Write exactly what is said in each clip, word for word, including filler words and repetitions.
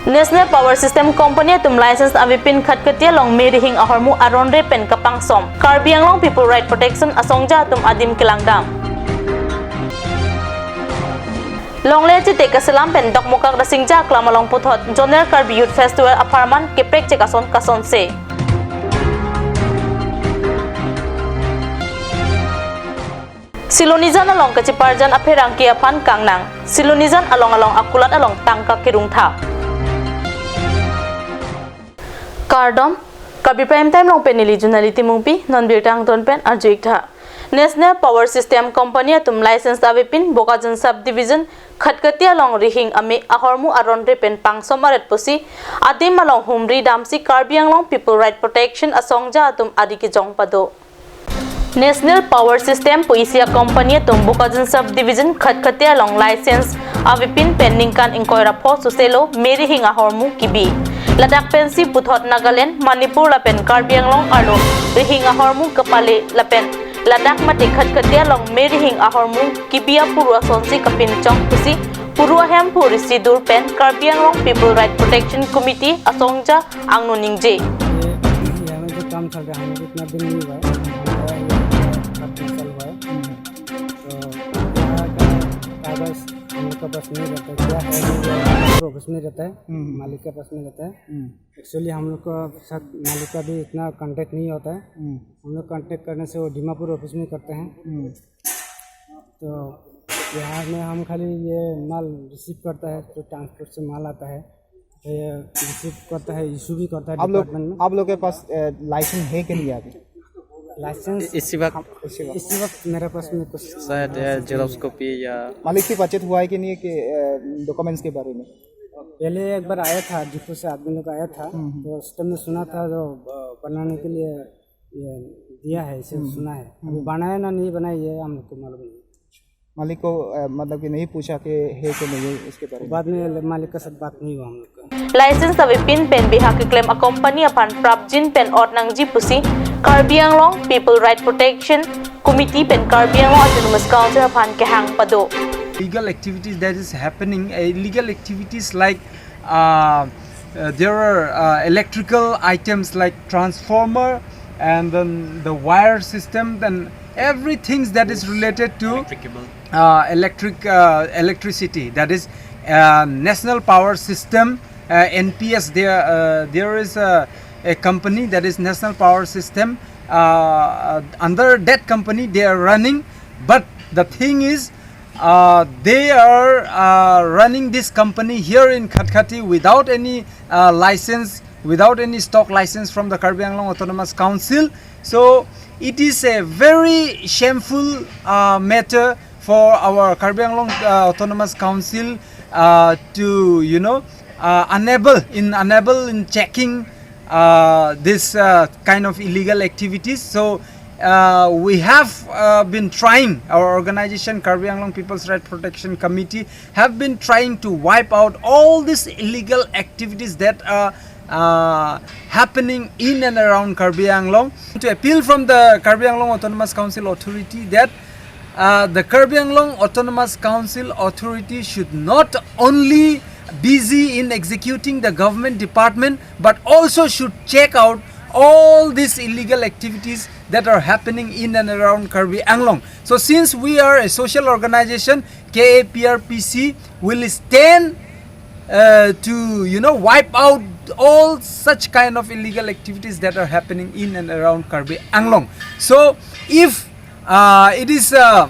National Power System Company atum license avepin Khatkhati along Merihing ahormu aron-re pen kapangsom. Karbi Anglong People Right Protection asongja atum adim kelangdam. Longle achite kaselam pen Dokmoka Rasingja Aklam along puthot Zonal Karbi Youth Festival apharman keprekchek ason kasonse. Silonijan along kacheparjan apherangke aphan kangnang. Silonijan along along akulat along tangka kerungtha. Kardom, Karbi Prime Time along pen neli Junali Timungpi, non birta angton pen arju-ik tha. National Power System Company atum license avepin Bokajan Subdivision Khatkhati along Rihing ame ahormu aron-re pen pangsom aret pusi adim along humri damsi Karbi Anglong People Right Protection asongja atum ari kejong pado. National Power System pu isi a-company atum Bokajan Subdivision Khatkhati along license avepin pen ningkan ingkoi ra pho suselo Merihing ahormu kebi. Ladak pensi puthot Nagaland, Manipur lapen Karbi Anglong arlo Rihing ahormu kepale lapen ladak mate Khatkhati along Merihing ahormu kebi apuru asonsi kapinchong pusi puru ahemphu risi dur pen Karbi Anglong People Right Protection Committee asongja angno ningje. ये, ये हमें जो काम चल रहा है, हमें इतना दिन नहीं हुआ है, हमारा ये काम चल हुआ है। तो यहाँ का कागज हम लोग का पास नहीं रहता है, क्या है, ये ऑफिस में रहता है, हम्म। मालिक के पास में रहता है। हम्म। एक्चुअली हम लोग का साथ मालिक का भी इतना कांटेक्ट नहीं होता है। हम्म। हम लोग कांटेक्ट करने से वो दीमापुर ऑफिस में करते हैं। हम्म। तो बिहार में हम खाली ये माल रिसीव करता है, जो ट्रांसपोर्ट से माल आता है, ये रिसीव करता है, इशू भी करता है आप लोग, डिपार्टमेंट में। आप लोग के पास, अ, लाइसेंस है कि नहीं अभी? लाइसेंस इसी वक्त? हम, इसी वक्त। इसी वक्त मेरे पास में कुछ शायद, अ, जेरोक्स कॉपी या मालिक से बातचीत हुआ है कि नहीं कि, अ, डॉक्यूमेंट्स के बारे में? पहले एक बार आया था, डिपो से आदमी लोग आया था, हम्म, हम्म। तो उस टाइम में सुना था जो, अ, बनाने के लिए ये दिया है, इसे हम्म। सुना है। अभी हम्म। बनाया ना नहीं बनाया, ये हम लोग को मालूम नहीं। मालिक को, अ, मतलब कि नहीं पूछा कि है कि नहीं है इसके बारे में? बाद में मालिक के साथ बात नहीं हुआ हम लोग का। License avepin pen bihak keklem a-company aphan prapjin pen ot nangji pusi Karbi Anglong People Right Protection Committee pen Karbi Anglong Autonomous Council aphan kehang pado. Illegal activities that is happening, uh, illegal activities like, uh, uh, there are, uh, electrical items like transformer and then the wire system, then everything that is related to, electric cable, uh, electric, uh, electricity, that is, uh, National Power System, uh, N P S. There, uh, there is a, a company that is National Power System. Uh, under that company, they are running. But the thing is, uh, they are, uh, running this company here in Khatkhati without any, uh, license, without any stock license from the Karbi Anglong Autonomous Council. So it is a very shameful, uh, matter for our Karbi Anglong, uh, Autonomous Council, uh, to, you know, uh, unable in, unable in checking, uh, this, uh, kind of illegal activities. So, uh, we have, uh, been trying, our organization, Karbi Anglong People's Right Protection Committee, have been trying to wipe out all these illegal activities that are, uh, happening in and around Karbi Anglong. To appeal from the Karbi Anglong Autonomous Council authority that, uh, the Karbi Anglong Autonomous Council authority should not only busy in executing the government department, but also should check out all these illegal activities that are happening in and around Karbi Anglong. So since we are a social organization, K A P R P C will stand, uh, to, you know, wipe out all such kind of illegal activities that are happening in and around Karbi Anglong. So if, uh, it is, uh,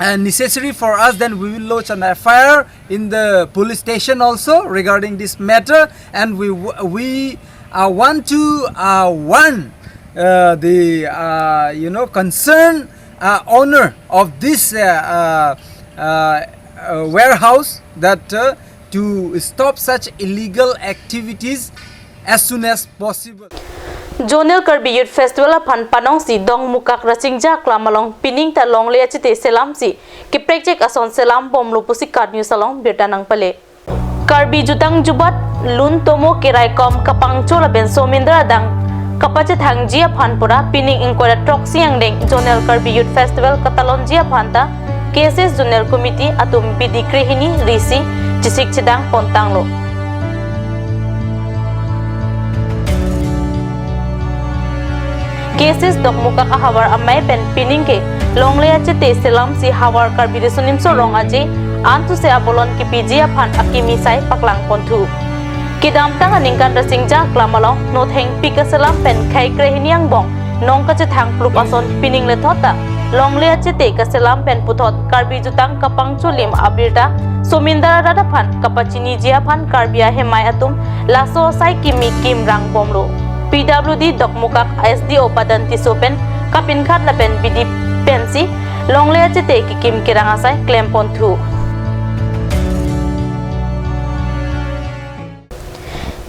uh, necessary for us, then we will lodge an F I R in the police station also regarding this matter, and we w-, we, uh, want to, uh, warn, uh, the, uh, you know, concerned, uh, owner of this, uh, uh, uh, uh, warehouse that, uh, to stop such illegal activities as soon as possible. Zonal Karbi Youth Festival aphan panongsi Dokmoka Rasingja Aklam along pining ta longle achite selamsi keprekchek ason selam bomlo pusi KAT News along birta nangpale. Karbi jutang jubat, lun tomo keraikom kapangcho lapen somindra adang kapachethangji aphan pura pining ingkoi ra throksi angdeng Zonal Karbi Youth Festival katalonji aphan ta K S S Zonal Committee atum bidi krehini risi chesik chedang pontanglo. K C S Dokmoka ahavar amei pen pining ke longle achete selamsi havar Karbi Riso Nimso Rong Aje anthuse abolon kipiji aphan akimi sai paklang ponthu. Kedamtang aningkan Rasingja Aklam along nothengpi kaselam pen khei krehini angbong nong kachethang plup ason pining lethot ta longle achete kaselam pen puthot Karbi jutang kapangcholim abirta somindar arat aphan kapachiniji aphan Karbi ahemai atum laso asai kimi kimrang bomlo. P W D Dokmoka S D O Padan Tisso pen kapinkhat lapen bidi pensi longle achete kikim kerang asai klem ponthu.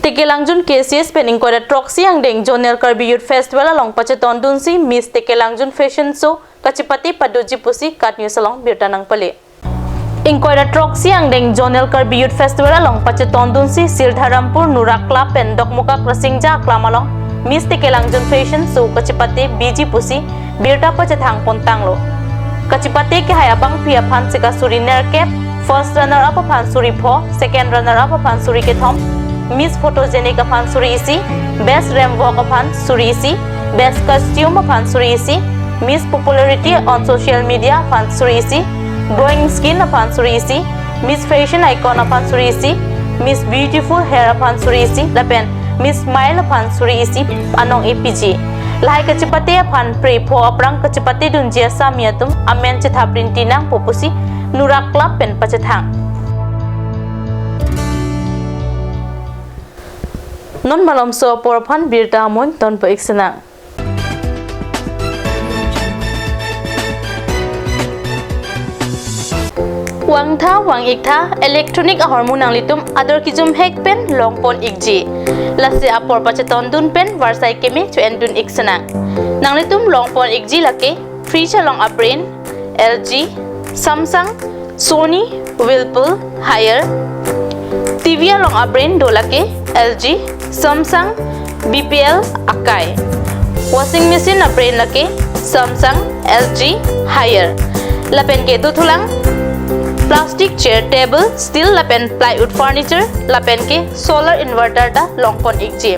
Tekelangjun K C S pen ingkoi ra throksi angdeng Zonal Karbi Youth Festival along pachetondunsi Miss Tekelangjun Fashion Show kachepate padoji pusi KAT News along birta nangpale. Ingkoi ra throksi angdeng Zonal Karbi Youth Festival along pachetondunsi Sildharampur Nurak Club pen Dokmoka Rasingja Aklam along Miss Tekelangjun Fashion Show kachepate biji pusi birta pachethang pontanglo. Kachepate kehai abangpi aphan sika suri nerkep, first runner up aphan suri pho, second runner up aphan suri kethom, Miss Photogenic aphan suri isi, best ramp walk aphan suri isi, best costume aphan suri isi, Miss Popularity on Social Media aphan suri isi, Glowing Skin aphan suri isi, Miss Fashion Icon aphan suri isi, Miss Beautiful Hair aphan suri isi, lapen Miss Smile aphan suri isi anong epiji. Lahai kachepate aphan pre pho aphrang kachepate dunji asami atum amen chethap rinti nangpo pusi Nurak Club pen pachethang. Non malomso apor aphan birta amun tonpo-ik sinang. Vangtha vang-iktha electronic ahormu nanglitum ador kejum hek pen longpon-ikji. Lasi apor pachetondun pen varsai keme cho-endun-ik sinang. Nanglitum longpon-ikji lake fridge along a-brand L G, Samsung, Sony, Whirlpool, Haier. T V along a-brand do lake L G, Samsung, B P L, Akai. Washing machine a-brand lake Samsung, L G, Haier. Lapen ke dothulang plastic chair, table, steel lapen plywood furniture, lapen ke solar inverter ta longpon-ikji.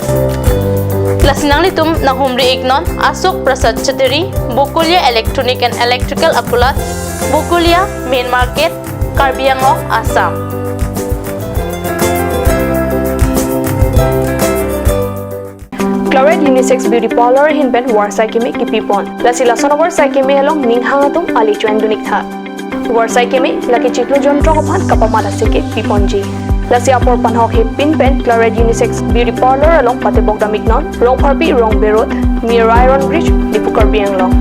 Lasi nanglitum nanghumri-ik non Ashok Prasad Chattery, Bokolia Electronic and Electrical Akulat, Bokolia Main Market, Karbi Anglong, Assam. Claret Unisex Beauty Parlour ahin pen varsai keme kipipon. Lasi lason avarsai keme along ning hang atum ale cho-endun-iktha. Varsai keme lake chiklo jon throk aphan kapamat aseke piponji. Lasi apor panhok hepin pen Claret Unisex Beauty Parlour along patebok dam-ik non, Rongpharpi Rongbe Road, near Iron Bridge, Diphu, Karbi Anglong.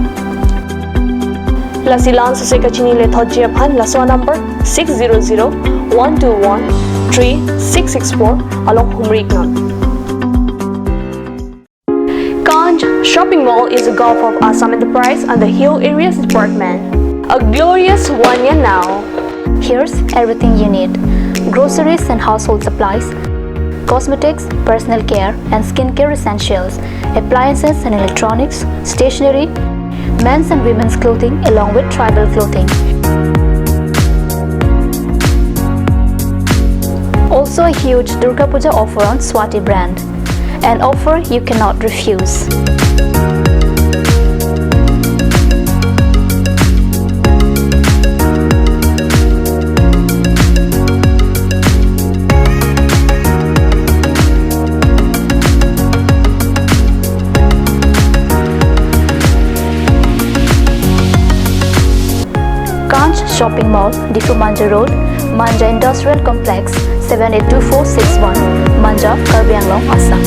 Lasi la-an sose kachini lethotji aphan laso number six zero zero one two one three six six four along humri-ik non. Kanch Shopping Mall is a gulf of Assam Enterprise and the Hill Areas Department. A glorious one year now. Here's everything you need: groceries and household supplies, cosmetics, personal care and skincare essentials, appliances and electronics, stationery, men's and women's clothing along with tribal clothing. Also a huge Durga Puja offer on Swati brand. An offer you cannot refuse. Kanch Shopping Mall, Diphu Manja Road, Manja Industrial Complex, seven eight two four six one, Manja, Karbi Anglong, Assam.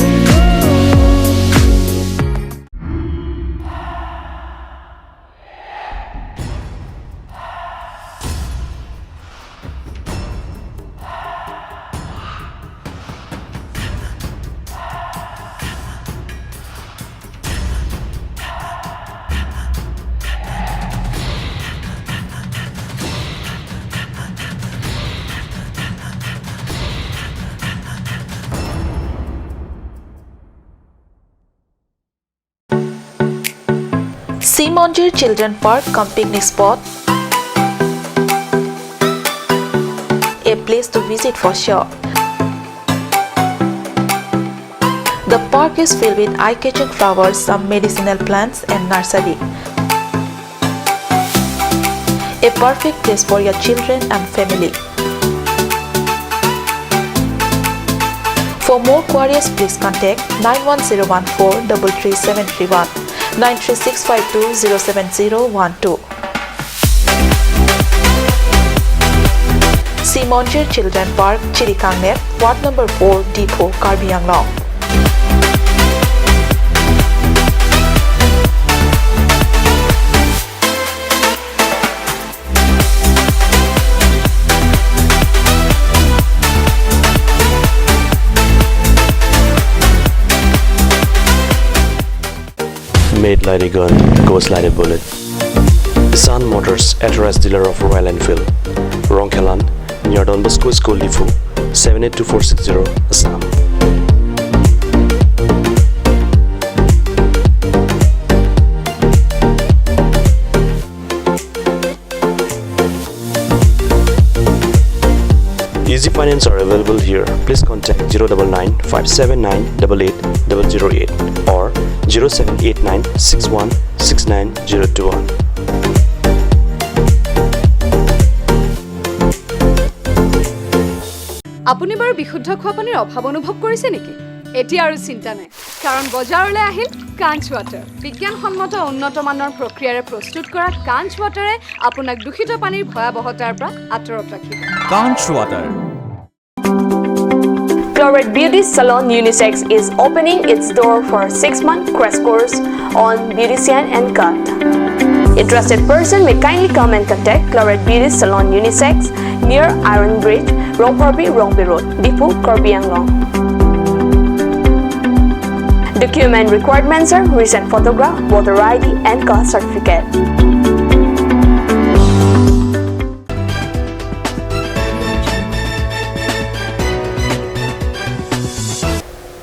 Simonjir Children Park cum picnic spot, a place to visit for sure. The park is filled with eye-catching flowers, some medicinal plants, and nursery. A perfect place for your children and family. For more queries, please contact nine one zero one four double three seven three one, nine three six five two zero seven zero one two. Simonjir Children Park, Chirikangner, Ward number four, Diphu, Karbi Anglong. Made like a gun, goes like a bullet. Sun Motors, authorized dealer of Royal Enfield. Rongkhelan, near Don Bosco School, Diphu, seven eight two four six zero, Assam. Easy finance are available here. Please contact zero double nine five seven nine double eight double zero eight or zero seven eight nine six one six nine zero two one. আপুনি বাৰু বিশুদ্ধ খোৱা পানীৰ অভাৱ অনুভৱ কৰিছে নেকি? এতিয়া আৰু চিন্তা নাই, কাৰণ বজাৰলৈ আহিল কাঞ্চ ৱাটাৰ। বিজ্ঞানসন্মত উন্নত মানৰ প্ৰক্ৰিয়াৰে প্ৰস্তুত কৰা কাঞ্চ ৱাটাৰে আপোনাক দূষিত পানীৰ ভয়াৱহতাৰ পৰা আঁতৰত ৰাখিব। Kanch Water. Clorette Beauty Salon Unisex is opening its door for six-month crash course on beautician and cut. Interested person may kindly come and contact Clorette Beauty Salon Unisex near Iron Bridge, Rongphorbi, Rongpi Road, Diphu, Karbi Anglong. Document requirements are recent photograph, voter I D, and caste certificate.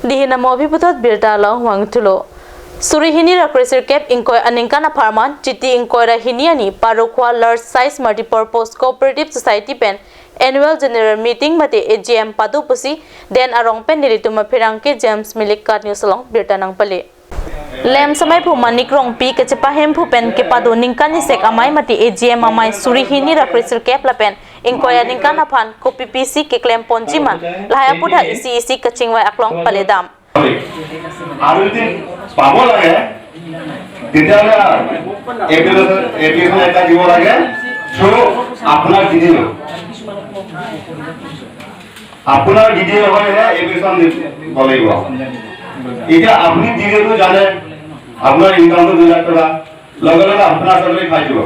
Dihin amo aphi puthot birta along vangthulo. Suri hini ra kresirkep ingkoi aningkan apharman Chiti ingkoi ra hini arni Parokhuwa Large Size Multipurpose Cooperative Society pen Annual General Meeting mate A G M pado pusi Den Arong pen nelitum apherangke James Milik KAT News along birta nangpale. Lem samai phu Manik Rongpi kachepahemphu pen kepado ningkan isek amei mate A G M amei suri hini ra kresirkep lapen ingkoi aningkan aphan kopi pisi keklem ponji ma lahai aphuthak isi isi kachingvai aklong paledam. আৰু যদি পাব লাগে, তেতিয়াহ'লে application, application এটা দিব লাগে। থ্ৰু আপোনাৰ D D অ'। আপোনাৰ ডি ডি অ' হয়হে এপ্লিকেশ্যন দিব লাগিব। এতিয়া আপুনি ডি ডি অ'টো জানে, আপোনাৰ ইনকামটো দুই লাখ টকা, লগে লগে আপোনাৰ চেলাৰী খাই দিব।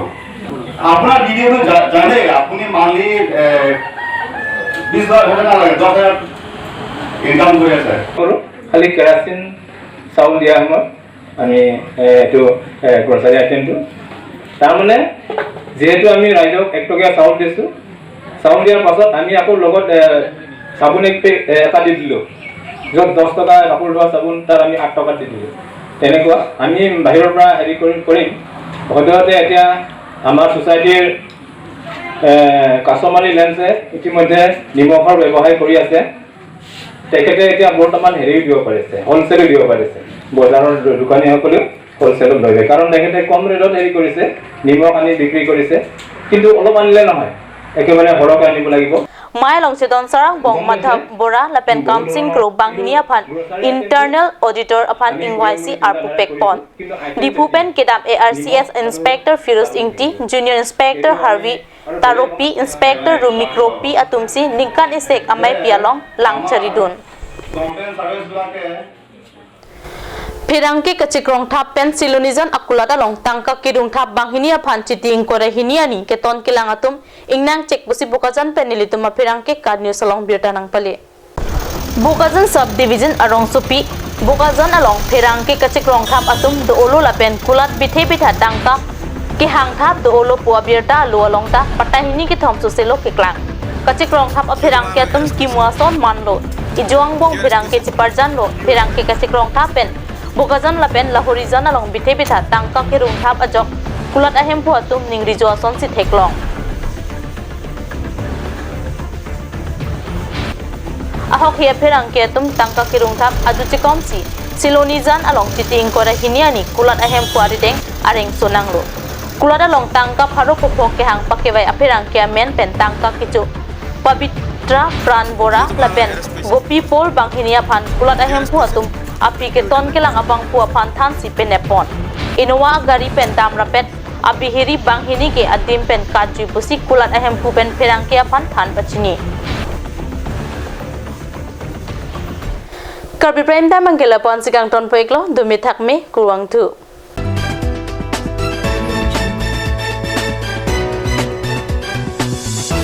আপোনাৰ ডি ডি অ'টো জা-, জানে আপুনি মান্থলি, এ, বিশ হাজাৰ হ'ব নালাগে, দহ হাজাৰ ইনকাম কৰি আছে। কৰোঁ, খালি কেৰাচিন চাউল দিয়া সময়ত আমি, এ, এইটো, এ, গ্ৰচাৰী আইটেমটো, তাৰমানে যিহেতু আমি ৰাইজক এক টকীয়া চাউল দিছোঁ, চাউল দিয়াৰ পাছত আমি আকৌ লগত, এ, চাবোন এক পে-, এ, এটা দি দিলোঁ। য'ত দহ টকা কাপোৰ ধোৱা চাবোন, তাত আমি আঠ টকাত দি দিলোঁ। তেনেকুৱা আমি বাহিৰৰ পৰা হেৰি কৰি, কৰিম। সদ্যহতে এতিয়া আমাৰ ছ'চাইটিৰ, এ, কাছমাৰী লেঞ্চে ইতিমধ্যে নিমখৰ ব্যৱসায় কৰি আছে। তেখেতে এতিয়া বৰ্তমান হেৰিও দিব পাৰিছে, হ'লচেলো দিব পাৰিছে। বজাৰৰ দো-, দোকানীসকলেও হ'লচেলত লৈ যায়। কাৰণ তেখেতে কম ৰেটত হেৰি কৰিছে, নিমখ আনি বিক্ৰী কৰিছে। কিন্তু অলপ আনিলে নহয়, একেবাৰে সৰহকৈ আনিব লাগিব। Mai along chedon sarang bong Madhav Bora lapen Kamsing Kro banghini aphan internal auditor aphan ingvaisi arpu pekpon. Diphu pen kedam A R C S Inspector Firoz Ingti, Junior Inspector Harvi Taropi, Inspector Rumi Kropi atumsi ningkan isek amei pi along lang charidun. Pherangke kachikrongthap pen Silonijan akulat along tangka kedungthap banghini aphan Chiti ingkoi ra hini arni keton kelang atum ingnang chek pusi Bokajan pen nelitum apherangke KAT News along birta nangpale. Bokajan Sub Division arongsopi Bokajan along pherangke kachikrongthap atum do-olo lapen kulat bithe bitha tangka kehangthap do-olo pu abirta alo along ta patta hini kethom soselo keklang. Kachikrongthap apherangke atum kimu ason manlo, ijo angbong pherangke chiparjanlo, pherangke kachikrongthap pen Bokajan lapen Lahorijan along bithe bitha tangka kerungthap ajok kulat ahemphu atum ningri jo asonsi theklong. A Ahokhi apherangke atum tangka kerung thap aduchekom si Silonijan along Chiti ingkoi ra hini arni kulat ahemphu arideng areng sonanglo. Kulat along tangka pharo kophok kehang pakevai apherangke amen pen tangka kecho Pabitra Pran Bora lapen Gopi Paul banghini aphan kulat ahemphu atum api keton kelang abangphu aphan thansi penep pon. Innova agari pen dam rapet abihiri banghini ke adim pen katjui pusi kulat ahemphu pen pherangke aphan than pachini. Karbi Prime Time angke lapu-an si kangton po-iklo, dumi thakme, kurvangthu.